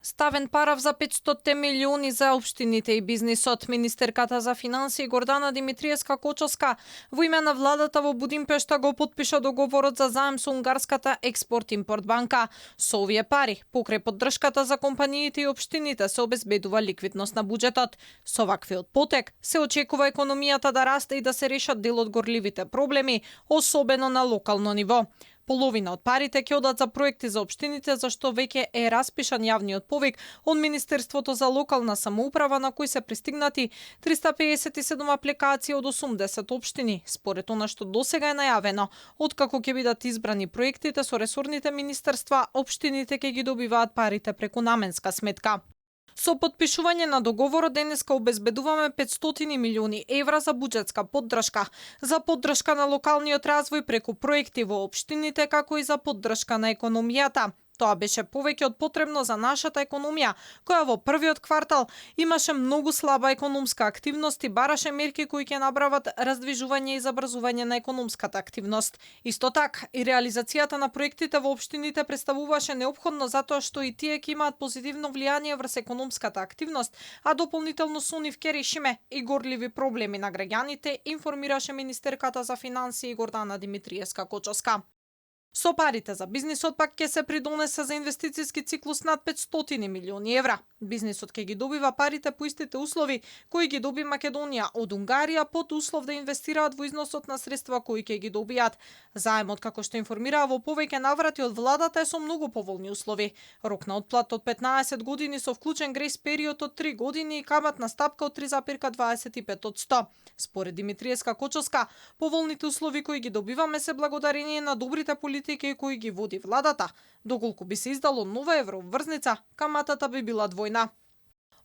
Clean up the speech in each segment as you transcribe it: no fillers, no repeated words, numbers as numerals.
Ставен парав за 500 милиони за општините и бизнисот. Министерката за финансии Гордана Димитриевска-Кочовска во име на владата во Будимпешта го потпиша договорот за заем со унгарската Експорт-импорт банка. Со овие пари, покрај поддршката за компаниите и општините, се обезбедува ликвидност на буџетот. Со ваквиот потек се очекува економијата да расте и да се решат дел од горливите проблеми, особено на локално ниво. Половина од парите ќе одат за проекти за општините, за што веќе е распишан јавниот повик од Министерството за локална самоуправа, на кој се пристигнати 357 апликации од 80 општини, според она што досега е најавено. Откако ќе бидат избрани проектите со ресорните министерства, општините ќе ги добиваат парите преку наменска сметка. Со потпишување на договорот денеска обезбедуваме 500 милиони евра за буџетска поддршка, за поддршка на локалниот развој преку проекти во општините, како и за поддршка на економијата. Тоа беше повеќе од потребно за нашата економија, која во првиот квартал имаше многу слаба економска активност и бараше мерки кои ќе набрават раздвижување и забрзување на економската активност. Исто така, и реализацијата на проектите во општините представуваше неопходно затоа што и тие ќе имаат позитивно влијание врз економската активност, а дополнително со нив ќе решиме и горливи проблеми на граѓаните, информираше министерката за финансии Гордана Димитриевска-Кочовска. Со парите за бизнисот пак ќе се придонесе за инвестициски циклус над 500 милиони евра. Бизнисот ќе ги добива парите по истите услови кои ги доби Македонија од Унгарија, под услов да инвестираат во износот на средства кои ќе ги добијат. Заемот, како што информираа во повеќе наврати од владата, е со многу поволни услови. Рок на отплата од 15 години со вклучен грейс период од 3 години и каматна стапка од 3,25%. Според Димитриевска-Кочовска, поволните услови кои ги добиваме се благодарение на добрите политики кои ги води владата. Доколку би се издало нова еврообврзница, каматата би била двојна.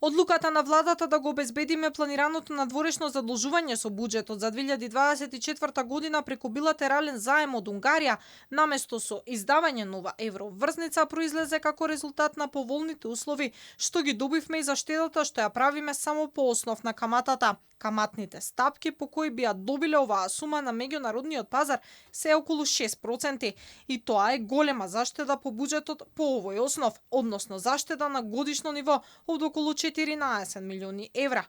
Одлуката на владата да го обезбедиме планираното надворешно задолжување со буџетот за 2024 година преку билатерален заем од Унгарија, наместо со издавање нова еврообврзница, произлезе како резултат на поволните услови што ги добивме и за штедата што ја правиме само по основ на каматата. Каматните стапки по кои би ја добиле оваа сума на меѓународниот пазар се околу 6% и тоа е голема заштеда по буџетот по овој основ, односно заштеда на годишно ниво од околу 14 милиони евра.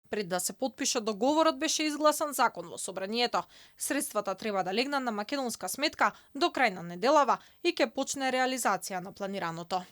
Пред да се потпише договорот беше изгласан закон во собранието. Средствата треба да легнат на македонска сметка до крај на неделава и ќе почне реализација на планираното.